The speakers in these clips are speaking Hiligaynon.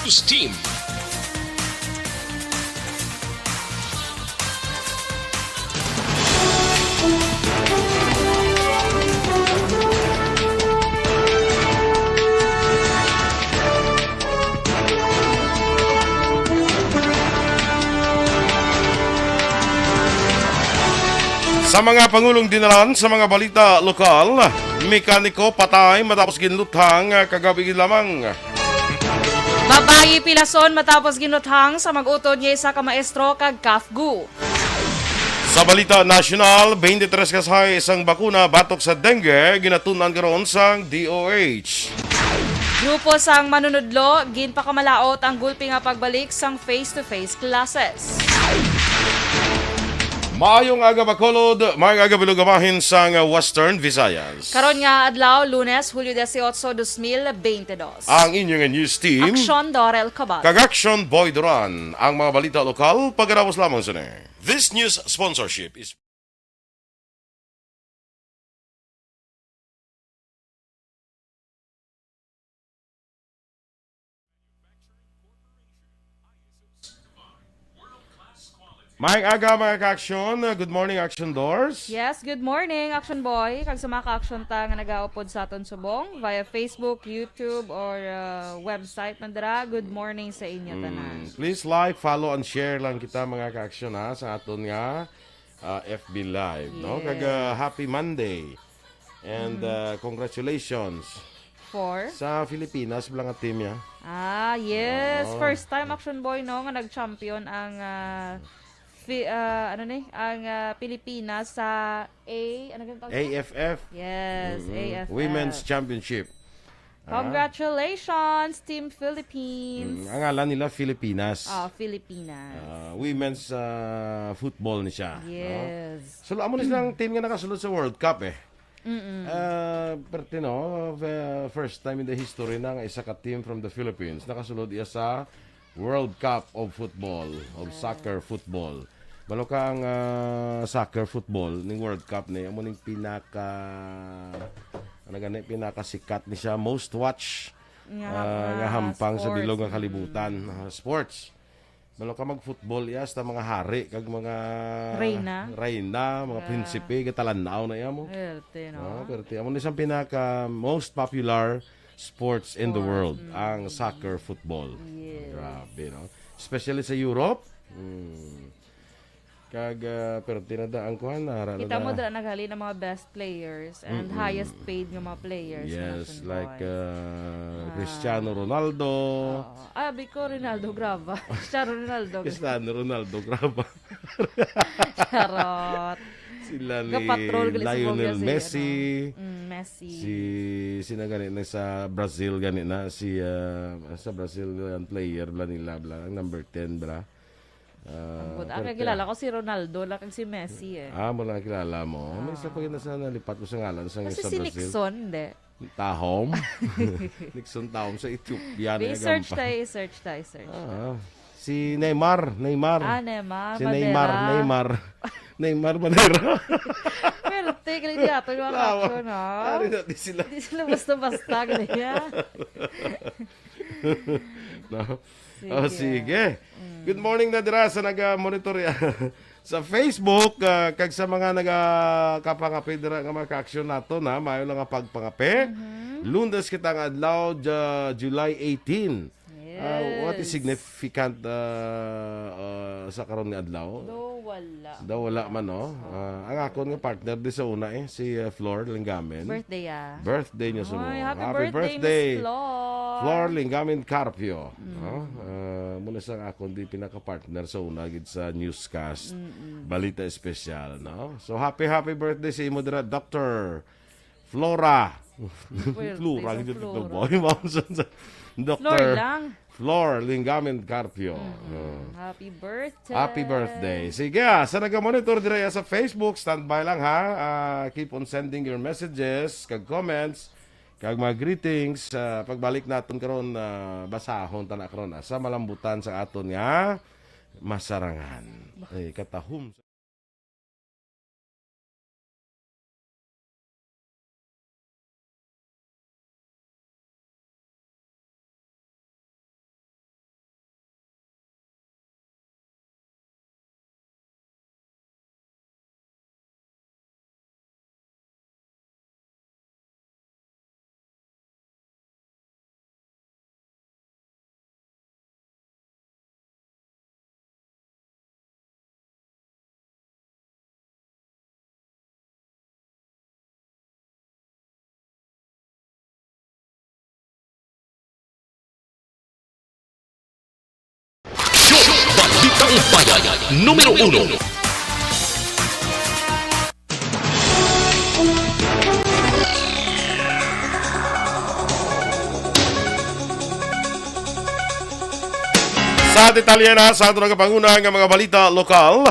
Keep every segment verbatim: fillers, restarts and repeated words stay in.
News Team. Sa mga pangulong dinalan sa mga balita lokal, mekaniko patay matapos ginluthang kagabi lamang. Babayi pilason matapos ginluthang sa mag-utod nga isa ka maestro kag kafgu. Sa balita nasyonal, twenty-three ka sahi sang bakuna batok sa dengue ginatun-an karon sang D O H. Grupo sang manunudlo ginpakamalaot ang gulpi nga pagbalik sang face-to-face classes. Maayong aga, Bacolod. Maayong aga, Bilog, bahin sang Western Visayas. Karon nga adlaw, Lunes, Hulyo dieciocho, dos mil veinte dos. Ang inyo nga news team. Aksyon Dorel Cabal. Kag Aksyon Boy Duran. Ang mga balita lokal, pagkatapos lamang sini. This news sponsorship is Maayong aga, mga ka-aksyon. Good morning, Action Doors. Yes, good morning, Action Boy. Kag sa mga ka-aksyon ta nga nagaupod sa aton subong via Facebook, YouTube, or, uh, website man dira, good morning sa inyo tanan. Mm, please like, follow, and share lang kita, mga ka-aksyon, ha, sa aton nga, uh, F B Live, no? Kag, uh, Yes. Happy Monday. And, Mm. uh, congratulations For? Sa Filipinas, bala nga team, ya. Ah, yes. Oo. First time, Action Boy, no, nga nag-champion ang, ah, Fi-, ah, ano ni? Ang, ah, Pilipinas sa A, ano ganun tawag A F F. Yes, Mm-mm. A F F. Women's Championship. Ah. Congratulations, Team Philippines. Mm, ang ngalan nila Filipinas. Ah, Filipinas. Ah, women's, ah, football ni siya, no? Yes. So, amo ni silang team nga nakasulod sa World Cup, eh. Mm-mm. Ah, perte, no, the first time in the history na nga isa ka team from the Philippines nakasulod iya sa World Cup of Football, of Yes. soccer football. Balo ka ang, ah, soccer football ning World Cup ni, amo ning pinaka, ano gani, pinakasikat ni siya, most watch, Nga ah, ham-, nga ah, hampang sa sports. bilog nga Mm. kalibutan, ah, sports. Balo ka mag-football, iya, hasta mga hari kag mga Reyna. reyna, mga Ah. prinsipe, gatalan-aw na iya mo. Perte, no? Ah, perte. Amo ni isang pinaka most popular sports in the Sport, world, mm. ang soccer football. Yes. Grabe, no? Especially sa Europe. Mm. Kag, ah, perte na da ang kuan, ara na Kita da. mo dira naghalin ang mga best players and Mm-mm. highest paid nga mga players nga Yes, nationwide. like, uh, Ah. Cristiano Ronaldo. Oo. Ah, abi ko, Ronaldo Graba. Cristiano Ronaldo. Cristiano Ronaldo Graba. Charot. Sila ni Gapatrol gali sa Lionel Bongga si, Messi. ano, mm, Messi. Si, sino gani na sa Brazil gani na, si, ah, sa Brazil, ang player bala nila, bala, ang number ten, bala. Ah, Ang good. Ah, kaya perte. kilala ko si Ronaldo lang kag si Messi, eh. Ah, mo lang kilala mo. May isa Ah. pa yun na sa nalipat ko sa ngalan sa, Kasi sa si Brazil. Nixon, hindi. Tahom. Nixon Tahom sa Ethiopia na I-search nagamba. tayo, i-search tayo, i-search tayo. Ah, si Neymar, Neymar. Ah, Neymar, Si Neymar, Madera. Neymar. Neymar Madera. Perte, galing di ato yung Tama. action, ha? Ari na, di sila. Di sila basta-basta, ganyan. No? Sige. Oh, sige. Mm. Good morning na dira sa naga-monitor ya-, sa Facebook, ah, kag sa mga nagakapangape dira nga mga ka-aksyon nato na, maayo lang nga pagpangape. Mhm. Lunes kita nga adlaw, Ja-, July eighteen. Ah, what is Yes. significant, ah, ah, sa karon nga adlaw? Do wala. Do wala man, no? Oo. Ah, ang akon nga partner di sa una, eh, si, ah, Flor Lingamen. Birthday, ah. Birthday niya sa Ay, mo. happy Happy birthday, birthday, Miss Flor. Flor Lingamen Carpio. Mm. No? Ah, muna sa akon di pinaka-partner sa una gid sa newscast. Mm-mm. Balita espesyal, no? So, happy, happy birthday sa imo dira, Doctor Flora. Pwerte Flora, sa gid ito, Flora. boy. Ma'am, sa, sa, Flor Doctor lang. Flor Lingamen Carpio. Mm-mm. Oh. Happy birthday. Happy birthday. Sige, ah, sa naga-monitor dira sa Facebook, standby lang, ha. Ah, keep on sending your messages, kag comments, kag mga greetings. Ah, pagbalik naton karon, ah, basahon ta na karon, ah, sa malambutan sa aton nga masarangan. Eh, katahom. Bayan numero uno. Sa detalye na sa aton nagapanguna nga mga balita lokal,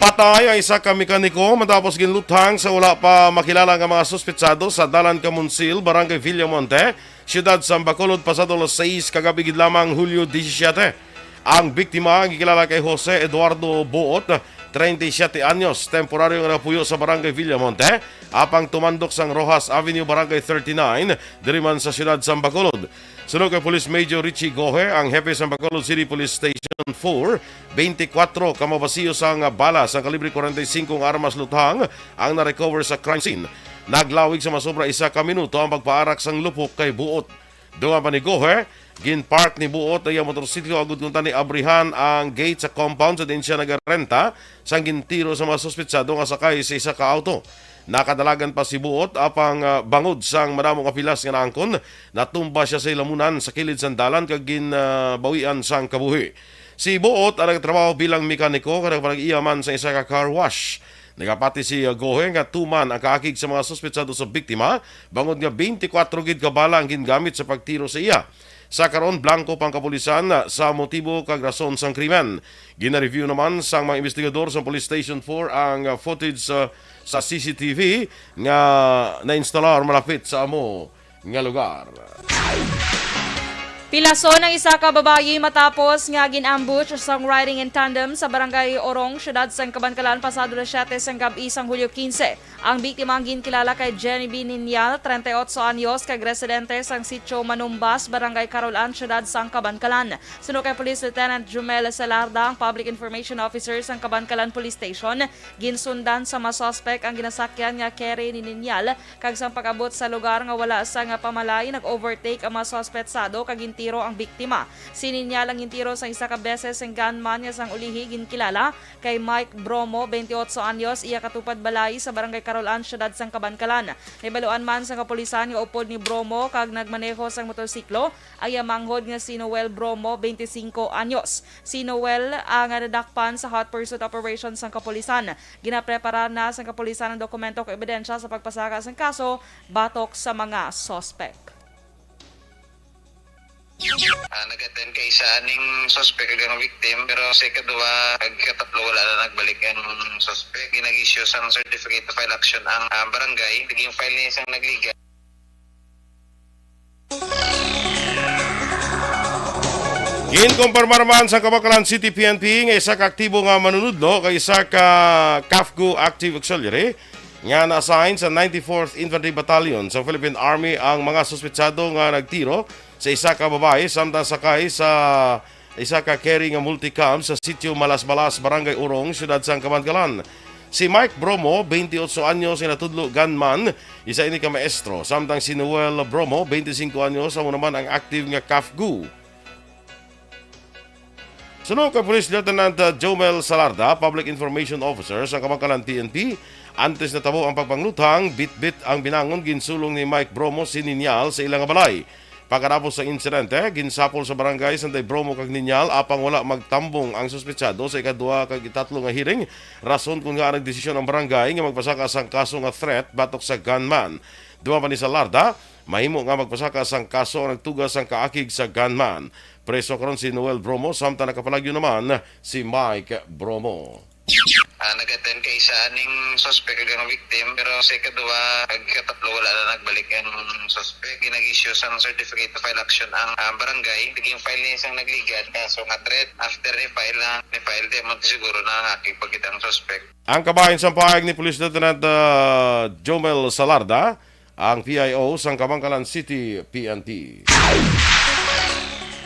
patay ang isa ka mekaniko matapos ginluthang sa wala pa makilala nga mga suspetsado sa Dalan Kamunsil, Barangay Villamonte, Siyudad sa Bacolod, pasado alas sais kagabi gid lamang, Hulyo disisyete. Ang biktima ang gikilala kay Jose Eduardo Buot, treinta y siete anyos, temporaryo nga napuyo sa Barangay Villamonte, apang tumandok sang Roxas Avenue, Barangay thirty-nine, diri man sa siyudad sa Bacolod. Suno kay Police Major Richie Gohe, ang hepe sa Bacolod City Police Station four, twenty-four ka mabasiyo sang bala sang kalibre forty-five nga armas luthang ang na-recover sa crime scene. Naglawig sa masobra isa ka minuto ang pagpaarak sang lupok kay Buot. Dungan pa ni Gohe, gin-park ni Buot ang iyang motorsiklo agud kuntani abrihan ang gate sa compound sa diin siya nagarenta sang gintiro sa mga suspetsado nga sakay sa isa ka auto. Nakadalagan pa si Buot, apang, ah, bangod sang madamo nga pilas nga naangkon, natumba siya sa hilamunan sa kilid sang dalan kag ginbawian sang kabuhi. Si Buot ang nagtrabaho bilang mekaniko kag nagpanag-iya man sa isa ka car wash. Nagapati si, uh, Gohe nga tuman ang kaakig sa mga suspetsado sa biktima, bangod nga twenty-four gid ka bala ang gingamit sa pagtiro sa iya. Sa karon, blanco pa ang kapulisan, uh, sa motibo kag rason sang krimen. Gina-review naman sang mga investigador sa Police Station four ang, uh, footage, uh, sa C C T V nga na-instalar malapit sa amo nga lugar. Pilason ang isa ka babayi matapos nga gin-ambush sang riding in tandem sa Barangay Orong, siyudad sang Kabankalan, pasado alas siyete sang gab-i sang Hulyo kinse. Ang biktima ang ginkilala kay Jenny B. Ninyal, treinta y ocho anyos, kag residente sang Sitio Manumbas, Barangay Carolan, siyudad sang Kabankalan. Suno kay Police Lieutenant Jumel Salarda, ang Public Information Officer sang Kabankalan Police Station, ginsundan sa mga suspek ang ginasakyan nga carry ni Ninyal, kag sang pag-abot sa lugar nga wala sang pamalay, nag-overtake ang mga suspetsado kag gintiro ang biktima. Si Ninyal ang gintiro sang isa ka beses sang gunman nga sang ulihi ginkilala kay Mike Bromo, twenty-ocho anyos, iya katupad balay sa Barangay Carolan, siyudad sang Kabankalan. Nahibaluan man sang kapulisan nga upod ni Bromo kag nagmaneho sang motorsiklo ang iya manghod nga si Noel Bromo, twenty-cinco anyos. Si Noel ang nadakpan sa hot pursuit operation sang kapulisan. Ginapreparar na sang kapulisan ang dokumento kag ebidensya sa pagpasaka sang kaso batok sa mga suspek. Ah, nag-attend kay isa aning suspect kag ang victim, pero sa ikaduha kag ikatatlo wala na nagbalik ang suspect. Ginag-issue sang certificate to file action ang, ah, barangay. Naging file niya sang nagligad. Ginkumpirmar man sa Kabankalan City P N P nga isa ka aktibo nga manunudlo kag isa ka CAFGU active auxiliary nga na-assign sa ninety-fourth Infantry Battalion sa Philippine Army ang mga suspetsado nga nagtiro sa isa ka babayi samtang sakay sa isa ka carry nga multicam sa Sitio Malasbalas, Barangay Urong, Siyudad sang Kabankalan. Si Mike Bromo, twenty-ocho anyos, nga natudlo gunman, isa ini ka maestro, samtang si Noel Bromo, twenty-cinco anyos, amo naman ang active nga CAFGU. Suno kay Police Lieutenant, uh, Jomel Salarda, Public Information Officer sa Kabankalan P N P, antes natabo ang pagpangluthang, bitbit ang binangon, ginsulong ni Mike Bromo si Ninyal sa ila nga balay. Pagkatapos sa insidente, ginsapol sa barangay sanday Bromo kag Ninyal, apang wala magtambong ang suspetsado sa ikaduha kag itatlo nga hearing, rason kon ngaa nagdesisyon ang barangay nga magpasaka sang kaso nga threat batok sa gunman. Duman pa ni Salarda, mahimo nga magpasaka sang kaso ang nagtuga sang kaakig sa gunman. Preso karon si Noel Bromo, samtang nakapalagyo naman si Mike Bromo. Ah, nag-attend kay isa aning suspect kag ang victim, pero sa ikaduha kag ikatatlo wala na nagbalik ang suspect. Ginag-issue sang certificate to file action ang, ah, barangay. Naging file niya sang nagligad, kaso nga threat. After ni-file na, ni-file, di man siguro na ang akig pagkita ang suspect. Ang kabahin sang pahayag ni Police Lieutenant, ah, Jomel Salarda, ang P I O sang Kabankalan City P N P.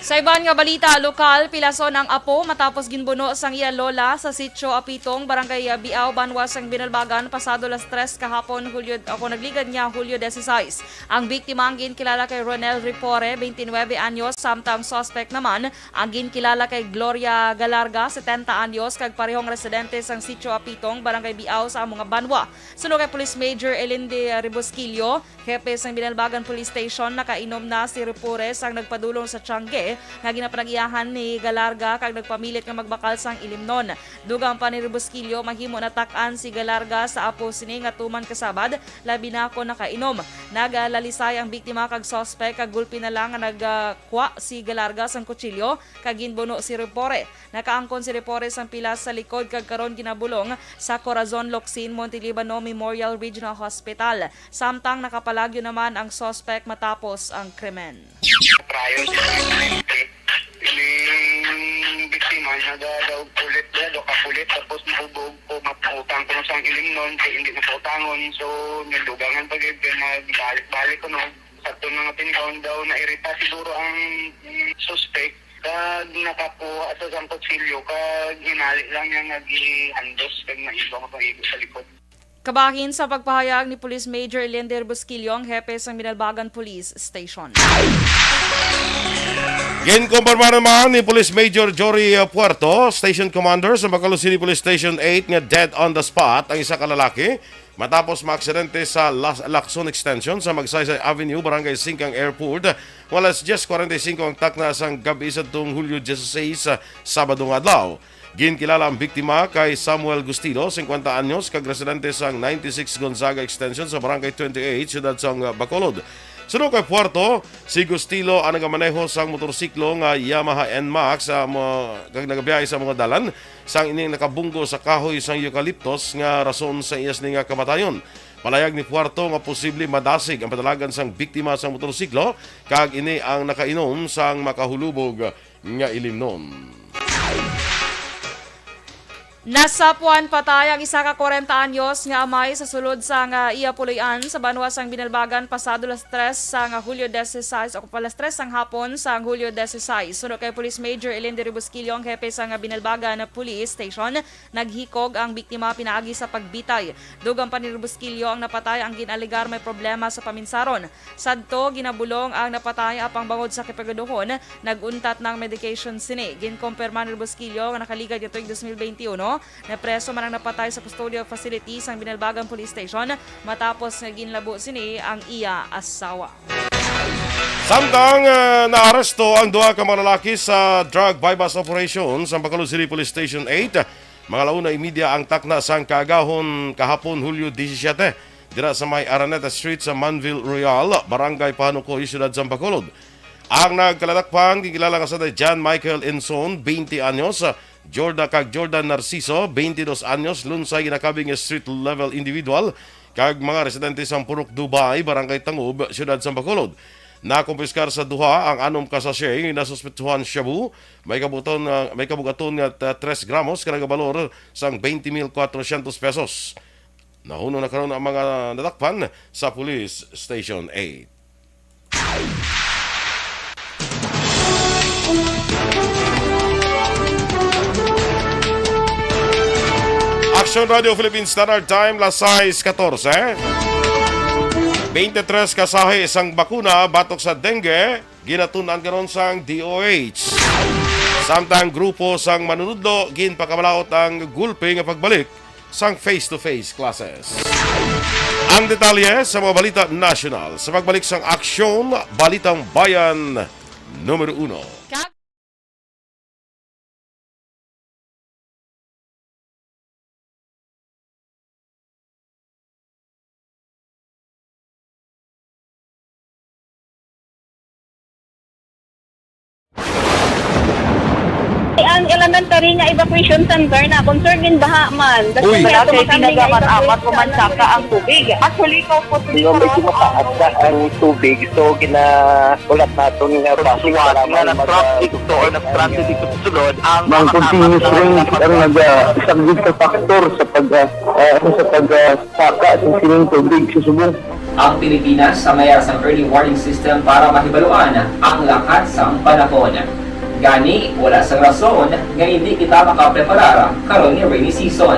Sa iban nga balita lokal, pilason ang apo matapos ginbuno sang iya lola sa Sitio Apitong, Barangay Biao, Banwa sang Binalbagan, pasado alas tres kahapon, Hulyo, ako nagligad niya, Hulyo dieciséis. Ang biktima ang ginkilala kay Ronel Ripore, twenty-nueve anyos, samtang suspect naman ang ginkilala kay Gloria Galarga, setenta anyos, kag parehong residente sang Sitio Apitong, Barangay Biao, sa amo nga banwa. Suno kay Police Major Elinde Rebosquillo, hepe sang Binalbagan Police Station, nakainom na si Ripore sang nagpadulong sa tiangge nga ginapanag-iyahan ni Galarga kag nagpamilit nga magbakal sang ilimnon. Dugang pa ni Rebusquillo, mahimo natak-an si Galarga sa apo sini nga tuman kasabad, labi na kon nakainom. Nagalalisay ang biktima kag suspek kag gulpi na lang nga nagkwa si Galarga sang kutsilyo kag ginbuno si Repore. Nakaangkon si Repore sang pilas sa likod kag karon ginabulong sa Corazon Locsin Montelibano Memorial Regional Hospital, samtang nakapalagyo naman ang suspek matapos ang krimen. Prior sa insidente, ining biktima nagadaog pulit, daw ka pulit, tapos nahubog ko, mapautang ko na sang ilimnon, kay hindi na pautangon. So, nagdugangan pa gyud, kay nagbalik-balik ko, no. Sakto na nga tinikaw daw, nairita siguro ang suspect, kag nakakuha sa sang kutsilyo, kag hinali lang niya nga gihandos, kag naigo, mapaigo sa likod. Kabahin sa pagpahayag ni Police Major Elender Busquillo, ang hepe sang Binalbagan Police Station. Ginkumpirma naman ni Police Major Jory, uh, Puerto, Station Commander sa Bacolod City Police Station eight, nga dead on the spot ang isa ka lalaki matapos maaksidente sa Las-, Lacson Extension sa Magsaysay Avenue, Barangay Singkang Airport, nga alas diyes cuarenta y cinco ang takna sang gab-i sadtong Hulyo dieciséis, uh, Sabado nga adlaw. Ginkilala ang biktima kay Samuel Gustilo, singkwenta anyos, kag residente sang ninety-six Gonzaga Extension sa Barangay twenty-eight, siyudad sang Bacolod. Suno kay Puerto, si Gustilo ang nagamaneho sang motorsiklo nga Yamaha N max, ah, mo, kag nagabiyahe sa mga dalan sang ining nakabunggo sa kahoy sang eucalyptus nga rason sa iya sini nga kamatayon. Palayag ni Puerto nga posible madasig ang padalagan sang biktima sang motorsiklo kag ini ang nakainom sang makahulubog nga ilimnon. Nasapuan patay ang isa ka kwarenta anyos nga amay sa sulod sang iya puloy-an sa banwa sang Binalbagan pasado las tres sang Hulyo dieciséis o pa las tres sang hapon sang Hulyo dieciséis. Suno kay Police Major Elender Busquillo, ang hepe sang Binalbagan Police Station, naghikog ang biktima pinaagi sa pagbitay. Dugang pa ni Busquillo, ang napatay ang gin-alegar may problema sa paminsaron. Sadto, ginabulong ang napatay, apang bangod sa kapigaduhon, nag-untat na ang medication sini. Ginkumpirma ni Busquillo nga nakaligad nga tuig dos mil benti uno, napreso man ang napatay sa custodial facility sang Binalbagan Police Station matapos nga ginlabo sini ang iya asawa. Samtang, ah, naaresto ang duha ka mga lalaki sa drug buy-bust operation sa Bacolod City Police Station eight, mga alauna y media ang takna sang kaagahon kahapon, Hulyo diecisiete, dira sa may Araneta Street sa Manville Royal, Barangay Pahanukoy, Siyudad sang Bacolod. Ang nagkalatakpan, ginkilala nga sila John Michael Inson, twenty anyos, Jordan kag Jordan Narciso, twenty dos anyos, lunsay ginakabig nga street level individual, kag mga residente sang Purok Dubai, Barangay Tangub, Siyudad sang Bacolod. Nakumpiskar sa duha ang anom ka sachet nga nasuspetsuhan shabu, may kabuton nga, may kabugaton nga, ah, tres gramos, kag nagabalor sang twenty mil cuatrocientos pesos. Nahunong na karon ang mga natakpan sa Police Station eight. Action Radio Philippine Standard Time, las sais katorse. Twenty-tres ka sahi sang bakuna batok sa dengue ginatun-an karon sang D O H. Samtang grupo sang manunudlo ginpakamalaot ang gulpi nga pagbalik sang face-to-face classes. Ang detalye sa mga balita nasyonal sa pagbalik sang Aksyon, Balitang Bayan Numero Uno. Ang elementary nga evacuation center na concern in baha man. Uy. Wala kay tinaga man amat ko man saka ang tubig. Actually, ko po siguro medyo mataas na ang tubig. So, gina- Ulat naton nga base nga nag-traffic to or nag-transit dito sa sulod ang mga continuous rain ang nagasaglit sa factor sa pag, ah, ah, ano, sa pag, ah, saka sa sining tubig sa subong. Ang Pilipinas sa mayar sang early warning system para mahibaluan ang lakat sang panahon. Gani, wala sang rason nga hindi kita makapreparar karon nga rainy season.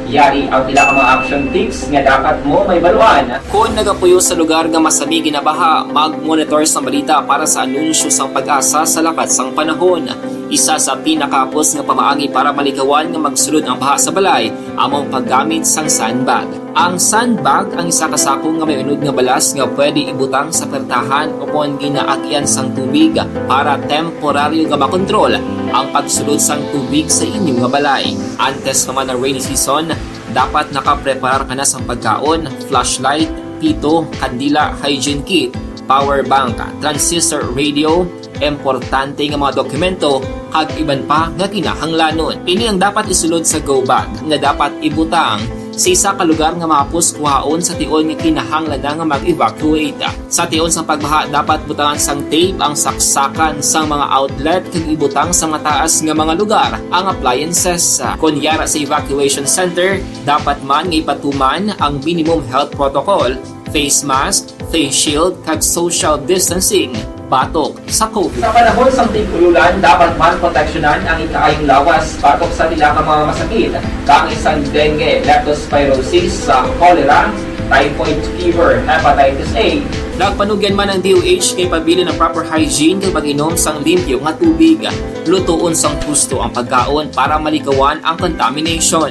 Yari ang pila ka mga action tips nga dapat mo mahibaluan. Kon nagapuyo sa lugar nga masami ginabaha, mag-monitor sang balita para sa anunsyo sang PAGASA sa lakat sang panahon. Isa sa pinakahapos nga pamaagi para malikawan nga magsulod ang baha sa balay amo ang paggamit sang sandbag. Ang sandbag ang isa ka sako nga may unod nga balas nga pwede ibutang sa pertahan o kon ginaagyan sang tubig para temporaryo nga makontrol ang pagsulod sang tubig sa inyo nga balay. Antes pa man ang rainy season, dapat nakapreparar ka na sang pagkaon, flashlight, pito, kandila, hygiene kit, power bank, transistor radio, importante nga mga dokumento, kag iban pa nga kinahanglanon. Ini ang dapat isulod sa go bag nga dapat ibutang sa isa ka lugar nga mahapos kuhaon sa tion nga kinahanglan na nga mag-evacuate. Sa tion sang pagbaha, dapat butangan sang tape ang saksakan sang mga outlet kag ibutang sa mataas nga mga lugar ang appliances. Kon yara sa evacuation center, dapat man nga ipatuman ang minimum health protocol, face mask, face shield, kag social distancing batok sa COVID. Sa panahon sang tig-ululan, dapat man proteksyonan ang ikaayong lawas batok sa pila ka mga masakit, kaangay sang dengue, leptospirosis, sa cholera, typhoid fever, hepatitis A. Nagpanugyan man ang D O H nga ipabilin ang proper hygiene kag pag-inom sang limpyo nga tubig. Lutoon sang husto ang pagkaon para malikawan ang contamination.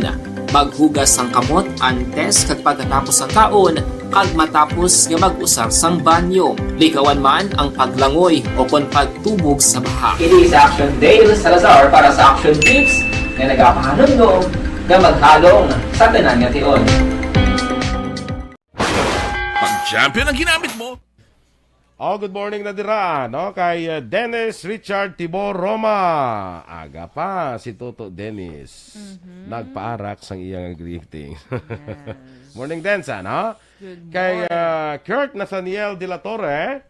Maghugas sang kamot antes kag pagkatapos sang kaon, kag matapos nga mag-usar sang banyo. Likawan man ang paglangoy o kon pagtubog sa baha. Kini sa Action Dale Salazar para sa Action Tips nga nagapahanumdom nga maghalong sa tanan nga tion. Pag champion ang ginamit mo, Oh, good morning na dira, no? Kay, uh, Dennis Richard Tibor Roma. Aga pa si Toto Dennis. Mhm. Nagpaarak sang iyang greeting. Yes. Morning, Densa, no? Good Kay, morning. uh, Kurt Nathaniel de la Torre,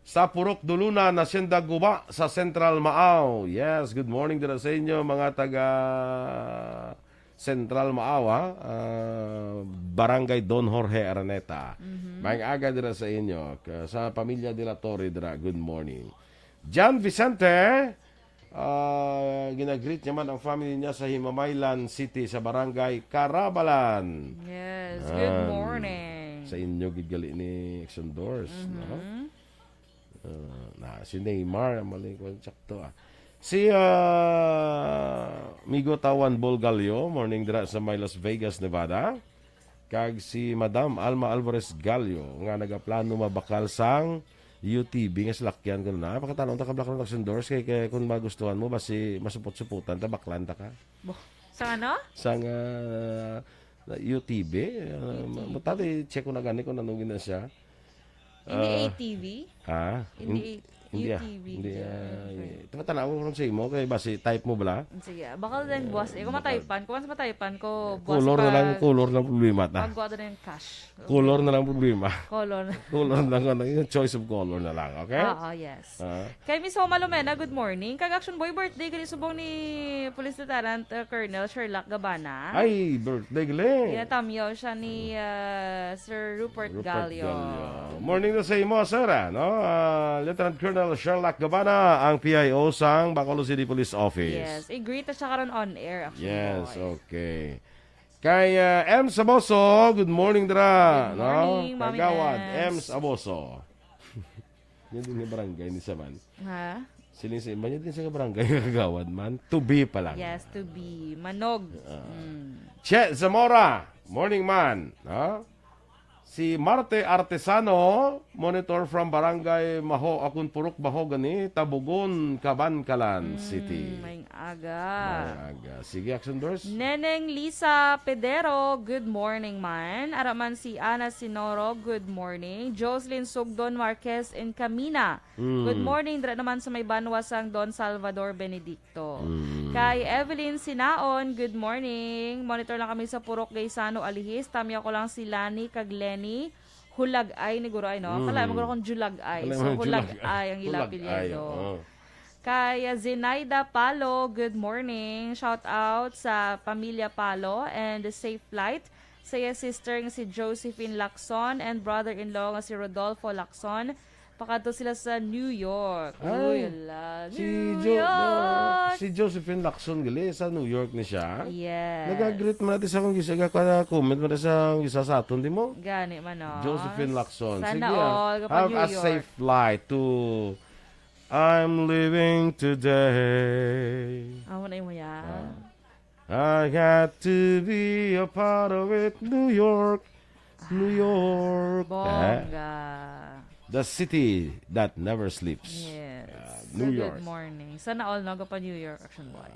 sa Purok Duluna, Hacienda Guba, sa Central Maaw. Yes, good morning dira sa inyo, mga taga Central Maaw, ha? Ah, Barangay Don Jorge Araneta. Mhm. Maayong aga dira sa inyo, k-, sa pamilya de la Torre dira. Good morning. John Vicente, ah, ginagreet niya man ang family niya sa Himamaylan City, sa Barangay Carabalan. Yes, good Yan. morning. Sa inyo gid gali ni Action Doors, no? Mhm. Ah, na, si Neymar, ang maling kwan, sakto, ah. Si, ah, Migo Tawan Bolgalio, morning dira sa may Las Vegas, Nevada. Kag si Madam Alma Alvarez Gallo, nga nagaplano mabakal sang U T V nga salakyan ko na. Pakatanaw ta ka Black Rock Action Doors kay, kay kung magustuhan mo, basi masupot-suputan ta, baklan ta ka. Bo-, sa ano? Sang, ah, U T V, ah, U T V. Mo tali, check ko na gani kung anong gina siya. Hindi Ah, A T V? Ha? Hindi Hin-, A-, hindi, ah. U T V Hindi, dyan. ah, Okay. Ito ba tanaw ko sa imo? Kay basi type mo bala? Sige, ah, baka lang buwas. Eh, kung Baka mataypan, kung mas mataypan ko, buwas Color na lang, pag-, color lang problema ta. pagkuha na yung cash. Color na lang problema. Color. Color na lang, ano, yung choice of color na lang, okay? Oo, yes. Ah. Kay Miss Homa Lumena, good morning. Kag Action Boy, birthday gali subong ni Police Lieutenant, uh, Colonel Sherlock Gabana. Ay, birthday gali. Ginatamyaw siya ni, uh, Sir Rupert Rupert Gallo. Gallo. Morning na sa imo, sir, ah, no? Ah, Lieutenant Colonel Sherlock Gabana, ang P I O sang Bacolod City Police Office. Yes, i-greet at saka ron on air, Action Yes, Boy. okay. Kay, ah, M Saboso, good morning, dira, Good no? morning, Mami Kagawad, Nels. M Saboso. Yan din nga barangay ni Saman. Ha? Siling sa iba niya din sa barangay nga kagawad man. To be pa lang. Yes, to be. Manog. Ah. Mm. Che Zamora, morning man. Ha? Si Marte Artesano, monitor from Barangay Maho, akon purok Mahogany, Tabugon, Kabankalan Mm, City. Maayong aga. Maayong aga. Sige, Action Doors. Neneng Lisa Pedero, good morning man. Ara man si Ana Sinoro, good morning. Jocelyn Sugdon Marquez in Camina. Mm. Good morning, dira naman sa may banwa sang Don Salvador Benedicto. Mm. Kay Evelyn Sinaon, good morning. Monitor lang kami sa Purok Gaisano, Alihis. Tamyaw ko lang si Lani kag Lenny. Hulag-ay ni guro ay, no? Mm. Kala mo guro kung julag-ay. Kala So, mo julag-ay. Hulag-ay ang ila Hulag-ay, apelyido. oo. Kay, uh, Zenaida Palo, good morning. Shout out sa pamilya Palo and safe flight. Sa iya sister nga si Josephine Lacson and brother-in-law nga si Rodolfo Lacson. Pakadto sila sa New York. Ay, Uy, ala. si New Jo-, York! ah, si Josephine Lacson gali, sa New York ni siya. Yes. Nag-greet man natin sa kung gisa, ka-comment man sa kung gisa sa aton, di mo? Gani man, no? Josephine Lacson. Sana Sige, ah. all, kapag Have New a York. safe flight to I'm leaving today. Amo na yung maya. Ah. I got to be a part of it, New York. New York. Eh, Bongga. the city that never sleeps. Yes. Ah, New So, York. Good morning. Sana all, no? Gapa New York, Action Boy.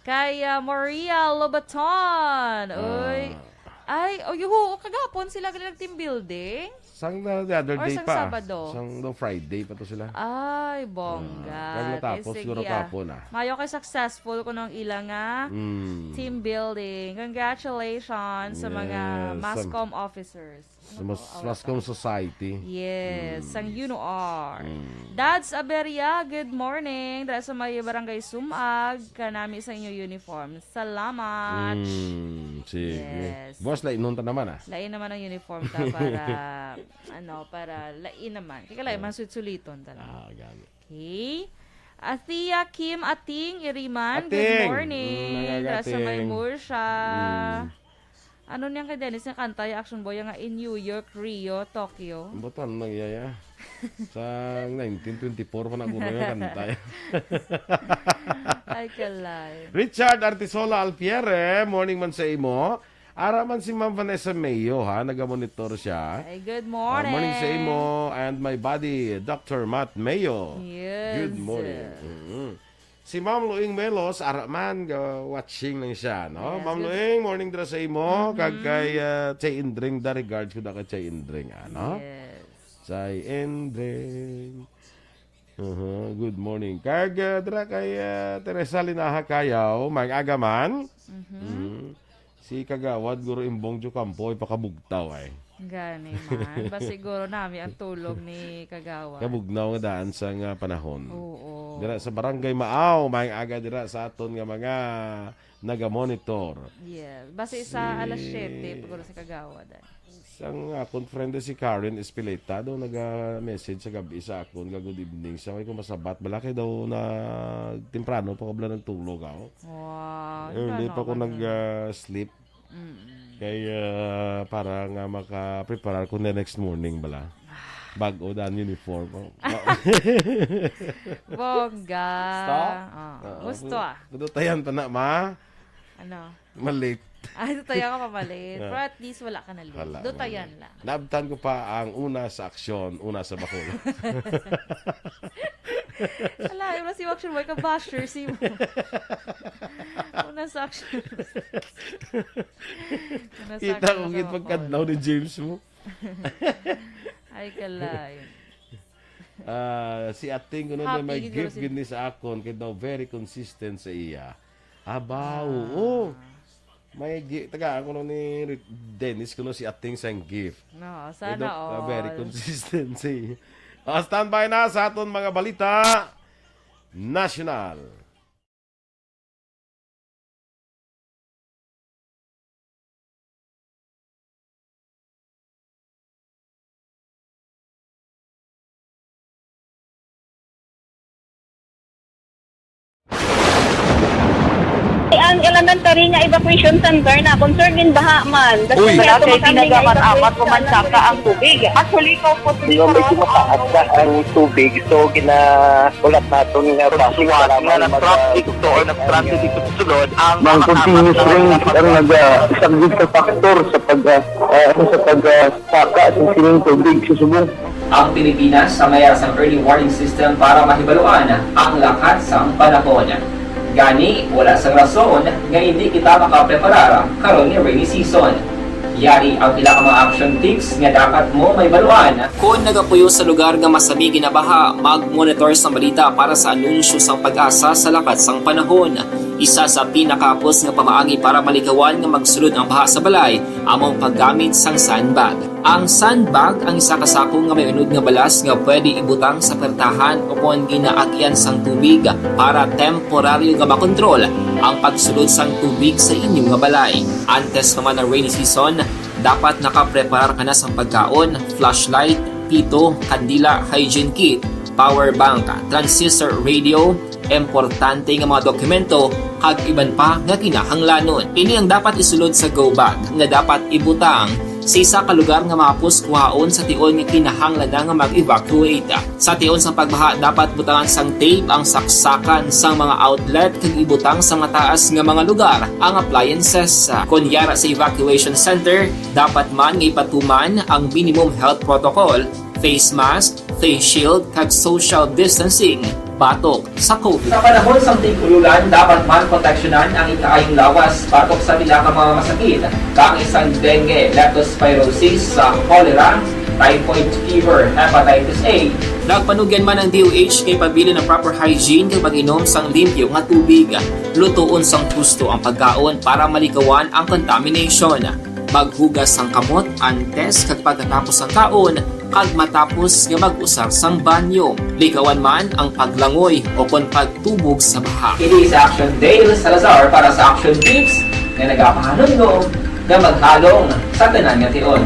Kay ah, Maria Lobaton. Uy. Ah. Ay, oh, yuhu, kagapon sila gali nag-team building? Sang na, the other Or day sang pa. Sabado? Sang no, Friday pa to sila. Ay, bongga. Ah, kag natapos Sige, siguro ah. Kapon ah. Mayo kay successful kuno ang ila nga Mm. team building. Congratulations sa mga Yes, MASCOM sam- officers. Sa mas, MASCOM Society. Yes, sang UNOR. Mm. Dads Aberia, good morning. Dara sa may barangay Sumag, kanami sa inyo uniform. Salamat. Mm, sige. Yes. Boss, lainon ta naman ah. Lain naman ang uniform ta para, ano, para lain naman. Kaya lain, mga sulit-suliton ta lang. Ah, gani. Okay. Athea Kim Ating Iriman, Ating. Good morning. Mm, nagaga Dara sa may Ating. Murcia. Mm. Ano niyang kay Dennis nga kanta, yung Action Boy, nga in New York, Rio, Tokyo? Ang batan nagyaya. Sa nineteen twenty-four pa na guro yung kanta. Ay, kalay. Richard Artisola Alfiere, morning man sa imo. Ara man si Ma'am Vanessa Mayo, ha, nagamonitor siya. Ay, good Ah, morning. Morning sa imo and my buddy, Doctor Matt Mayo. Yes. Good morning. Mhm. Si Ma'am Luing Melos, ara man, ga- watching lang siya, no? Yes, Ma'am good- Luing, morning dira sa imo. Kag kay uh, Chay Indring, da regards ko na kay Chay Indring, ano? Yes. Chay Indring. Uh-huh. Good morning. Kag uh, dira kay uh, Teresa Linaha Kayaw, mag-aga man. Mhm. Si Kagawad, Guro Imbong Jocampo, ay pakabugtaw ay. Gani man. Ba siguro nami ang tulog ni Kagawa. Kabugnaw nga daan sa nga panahon. Oo. Dira sa Barangay Maaw, maayong aga dira sa aton nga mga naga-monitor. Yes. Basta isa alas siyete, paguro si Kagawa. Dahil. Sang akon friend si Karen Espileta, daw naga-message sa gabi sa akon nga good evening. Sa may kung masabat, bala kay daw na temprano pa kabla nagtulog ako. Wow. Eh, hindi Ano pa ko man yun? nag-sleep. Mm-mm. Kay ah, para nga maka-prepare ko na next morning bala. Bag-o dan uniform. Bongga. Gusto? Ah, Oo. gusto ah. Dutayan pa na, ma. Ano? Malit. Ay, dutayan ka pa malit. Yeah. Pero at least wala ka na late. Wala, Dutayan wala. lang. Naabtan ko pa ang una sa aksyon, una sa bakula. Wala, yung si Action Boy, ka-basher si mo. Una sa action. Una sa Kita action ko sa gid bakula. Pagkadlaw ni James mo. Ay, kalay. Ah, si Ating kuno na Happy may gid gift si gid ni sa akon kay daw very consistent sa iya. Aba, Ah. Oo. May gi- tagaan ko ni Ri- Dennis kuno si Ating sang gift. No, Kay sana daw, ah, all. Very consistent sa iya. Ah, standby na sa aton mga balita national. Ang elementary nga evacuation center na concern in baha man. Uy. Wala kay pinagamamat ko man saka ang tubig. Actually, ikaw po, hindi ko mataas na ang tubig. So, ginakulat naton nga basic nga lamang nag-traffic to or nag-transit dito sa sulod ang mga continuous rain ang nag-saglit sa factor sa pag, ah, ah, sa pag, ah, saka sa sining tubig sa subong. Ang Pilipinas sa mayara sang early warning system para mahibaluan ang lakat sang panahon. Gani, wala sang rason nga hindi kita makapreparar karon ni rainy season. Yari ang pila ka mga action tips nga dapat mo mahibaluan. Kon nagapuyo sa lugar nga masami ginabaha, mag-monitor sang balita para sa anunsyo sang PAGASA sa lakat sang panahon. Isa sa pinakahapos nga pamaagi para malikawan nga magsulod ang baha sa balay amo ang paggamit sang sandbag. Ang sandbag ang isa ka sako nga may unod nga balas nga pwede ibutang sa pertahan ukon ginaagyan sang tubig para temporaryo nga makontrol ang pagsulod sang tubig sa inyo nga balay. Antes pa man ang rainy season, dapat nakapreparar ka na sang pagkaon, flashlight, pito, kandila, hygiene kit, power bank, transistor radio, importante nga mga dokumento, kag iban pa nga kinahanglanon. Ini ang dapat isulod sa go bag nga dapat ibutang Sa isa ka lugar nga mahapos kuhaon sa tion nga kinahanglan na nga mag-evacuate. Sa tion sang pagbaha, dapat butangan sang tape ang saksakan sang mga outlet kag ibutang sa mataas nga mga lugar ang appliances. Kon yara sa evacuation center, dapat man nga ipatuman ang minimum health protocol, face mask, face shield, kag social distancing batok sa COVID. Sa panahon sang tig-ululan, dapat man proteksyonan ang ikaayong lawas batok sa pila ka mga masakit, kaangay sang dengue, leptospirosis, sa cholera, typhoid fever, hepatitis A. Nagpanugyan man ang D O H nga ipabilin ang proper hygiene kag pag-inom sang limpyo nga tubig. Lutoon sang husto ang pagkaon para maligawan ang contamination. Maghugas sang kamot antes kag pagkatapos sang kaon, kag matapos nga mag-usar sang banyo. Ligawan man ang paglangoy o kon pagtubog sa baha. Ini si Action Dale Salazar para sa Action Tips nga nagapahanumdom nga maghalong sa tanan nga tion.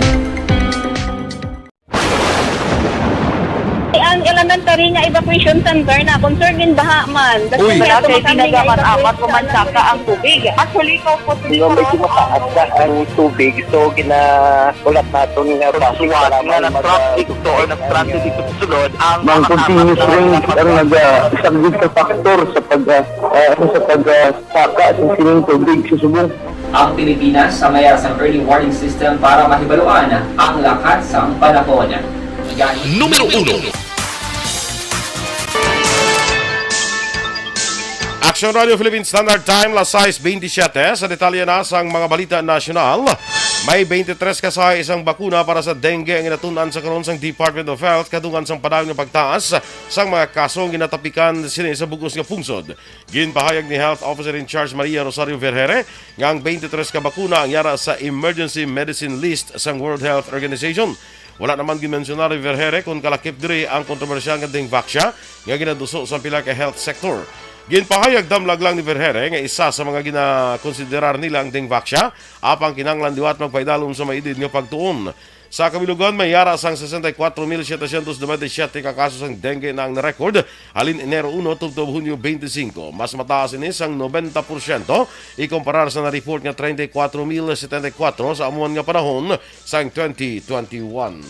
Ang elementary nga evacuation center na concerned in baha man. Uy. Wala kay tinaga man, amat ko man saka ang tubig. Actually, ko po. Di ba, medyo mataas na ang tubig, so gina-, ulat naton nga basi nga wala man nag-traffic to or nag-transit dito sa sulod, ang mga continuous rain ang naga-, isa gid ka factor sa pag, ah, ah, sa pag, ah, saka sa sining tubig sa subong. Ang Pilipinas sa mayar sang early warning system para mahibaluan ang lakat sang panahon. Numero uno. Action Radio Philippine Standard Time, las sais bentisiete. Sa detalye na sang mga balita nasyonal, may twenty-three ka sahi sang bakuna para sa dengue ang ginatun-an sa karon sang Department of Health kadungan sang padayon nga pagtaas sang mga kaso nga ginatapikan sini sa bug-os nga pungsod. Ginpahayag ni Health Officer in Charge Maria Rosario Vergere nga ang twenty-three ka bakuna ang yara sa emergency medicine list sang World Health Organization. Wala naman ginmensyonar ni Vergere kon kalakip diri ang kontrobersyal nga Dengvaxia nga ginaduso sa pila ka health sector. Ginpahayag damlag lang ni Vergere nga isa sa mga ginakonsiderar nila ang Dengvaxia, apang kinahanglan liwat magpaidalom sa maidid nga pagtuon. Sa kabilugan, may yara sang sesenta y cuatro mil setecientos noventa y siete ka kaso sang dengue na ang na-record halin Enero uno tubtob Hunyo twenty-cinco. Mas mataas ini sang noventa porsyento ikumparar sa na-report nga treinta y cuatro mil setenta y cuatro sa amuhan nga panahon sang twenty twenty-one.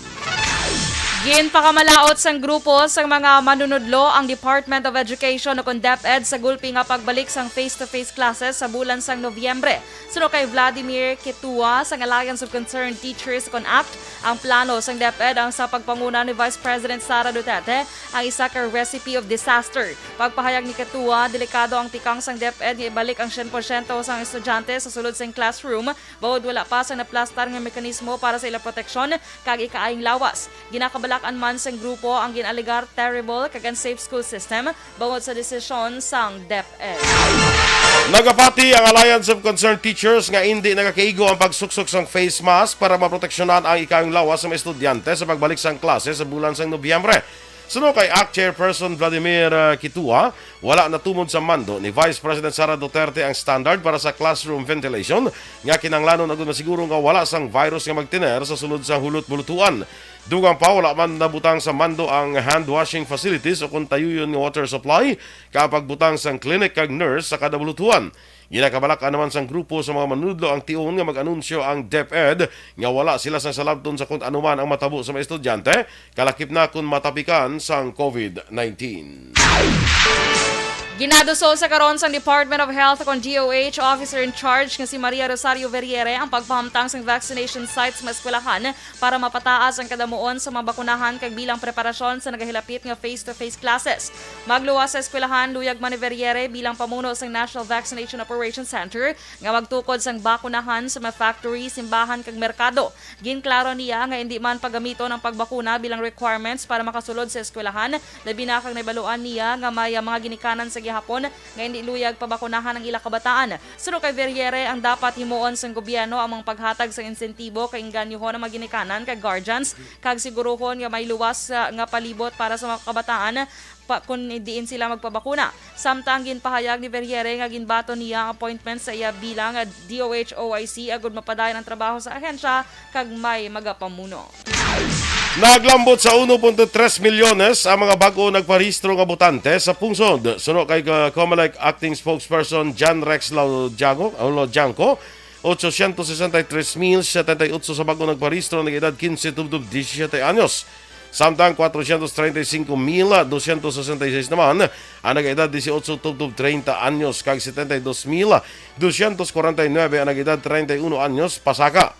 Ginpakamalaot sang grupo sang mga manunudlo ang Department of Education o kon DepEd sa gulpi nga pagbalik sang face-to-face classes sa bulan sang Nobyembre. Suno kay Vladimir Ketua sang Alliance of Concerned Teachers kon act, ang plano sang DepEd ang sa pagpanguna ni Vice President Sara Duterte ang isa ka recipe of disaster. Pagpahayag ni Ketua, delikado ang tikang sang DepEd nga ibalik ang syen porsyento sang estudyante sa sulod sang classroom bangod wala pa sang naplastar nga mekanismo para sa ila proteksyon kag ikaayong lawas. Ginakabalak-an man sang grupo ang gin-alegar terrible kag unsafe school system bangod sa desisyon sang DepEd. Nagapati ang Alliance of Concerned Teachers nga indi nagakaigo ang pagsuksok sang face mask para maproteksyonan ang ikaayong lawas sa mga estudyante sa pagbalik sang klase sa bulan sang Nobyembre. Suno kay act Chairperson Vladimir, uh, Kitua, wala natumod sa mando ni Vice President Sara Duterte ang standard para sa classroom ventilation nga kinahanglanon agud masiguro nga wala sang virus nga magtener sa sulod sa hulot-bulutuan. Dugang pa, wala man nabutang sa mando ang hand washing facilities o kon tayuyon nga water supply, kag pagbutang sang clinic kag nurse sa kada bulutuan. Ginakabalak-an naman sang grupo sa mga manunudlo ang tion nga mag-anunsyo ang DepEd nga wala sila sang salabton sa kon ano man ang matabo sa mga estudyante, kalakip na kon matapikan sang COVID nineteen. Ginaduso sa karon sang Department of Health kon D O H Officer in Charge nga si Maria Rosario Verriere ang pagpahamtang sang vaccination sites sa mga eskwelahan para mapataas ang kadamuon sa mga bakunahan kag bilang preparasyon sa nagahilapit nga face-to-face classes. Magluwas sa eskwelahan, luyag man ni Verriere bilang pamuno sang National Vaccination Operations Center nga magtukod sang bakunahan sa mga factory, simbahan kag merkado. Ginklaro niya nga indi man pagamiton ang pagbakuna bilang requirements para makasulod sa eskwelahan, labi na kag nahibaluan niya nga may mga ginikanan sa gihapon nga indi luyag pabakunahan ang ila kabataan. Suno kay Verriere, ang dapat himuon sang gobyerno amo ang paghatag sang insentibo kag engganyohon ang mga ginikanan kag guardians, kag siguruhon nga may luwas, ah, nga palibot para sa mga kabataan pa, kon diin sila magpabakuna. Samtang ginpahayag ni Verriere nga ginbaton niya ang appointment sa iya bilang D O H O I C agud mapadayon ang trabaho sa ahensya kag may magapamuno. Naglambot sa uno punto tres milyones ang mga bag-o nagparehistro nga botante sa pungsod. Suno kay, uh, Comelec Acting Spokesperson John Rex Laudianco, uh, Laudianco, Ochocientos sesenta y tres mil setenta y ocho sa bag-o nagparehistro ang nag-edad quince tubtob diecisiete anyos. Samtang cuatrocientos treinta y cinco mil doscientos sesenta y seis naman ang nag-edad dieciocho tubtob treinta anyos, kag setenta y dos mil doscientos cuarenta y nueve ang nag-edad treinta y uno anyos pasaka.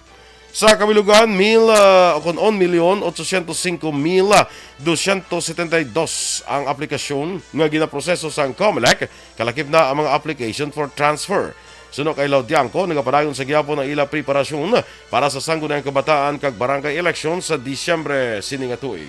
Sa kabilugan, mil, ah, o kon un milyon ochocientos cinco mil doscientos setenta y dos ang aplikasyon nga ginaproseso sang Comelec, kalakip na ang mga application for transfer. Suno kay Laudiangco, nagapadayon sa gihapon ang ila preparasyon para sa Sangguniang Kabataan kag Barangay Election sa Disyembre sini nga tuig.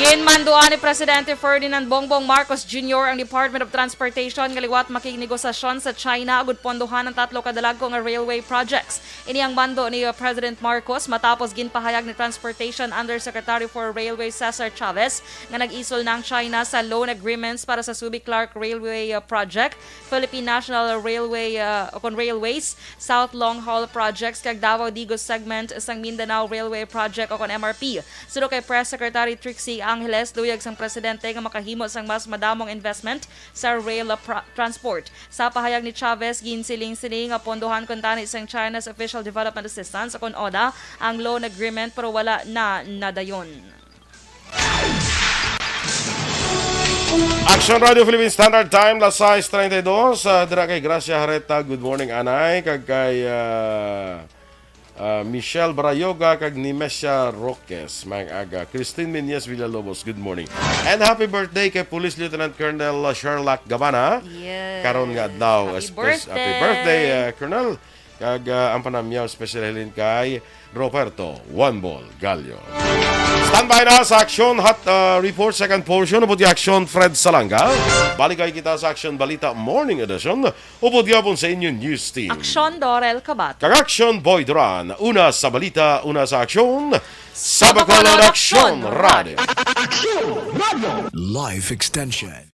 Ginmanduan ni Presidente Ferdinand Bongbong Marcos Junior ang Department of Transportation nga liwat makignegosasyon sa China agud pondohan ang tatlo ka dalagko nga railway projects. Ini ang mando ni, uh, President Marcos matapos ginpahayag ni Transportation Undersecretary for Railway Cesar Chavez nga nag-isol na ang China sa loan agreements para sa Subic-Clark Railway, uh, Project, Philippine National Railway, uh, o kon Railways, South Long Haul Projects, kag Davao Digos Segment sang Mindanao Railway Project o kon M R P. Suno kay Press Secretary Trixie Angeles, luyag sang presidente nga makahimo sang mas madamong investment sa rail, uh, pra-, transport. Sa pahayag ni Chavez, ginsiling sini nga pondohan kuntani sang China's Official Development Assistance o kon ODA ang loan agreement, pero wala na nadayon. Action Radio Philippine Standard Time, las sais treinta y dos. Ah, dira kay Gracia Hareta, good morning, anay. Kag kay, ah, ah, Michelle Barayoga kag Nimesia Roques, maayong aga. Christine Menyes Villalobos, good morning. And happy birthday kay Police Lieutenant Colonel Sherlock Gabana. Yes. Karon nga adlaw, Happy espe-, happy birthday. Birthday, ah, Colonel. Kag, ah, ang panamyaw special halin kay Roberto One Ball Gallo. Standby na sa Aksyon Hot, ah, Report second portion, upod kay Aksyon Fred Salanga. Balik kay kita sa Aksyon Balita Morning Edition, upod gyapon sa inyo news team. Aksyon Dorel Kabat. Kag Aksyon Boy Duran. Una sa balita, una sa aksyon. Sa Bacolod Aksyon Radio. Life Extension.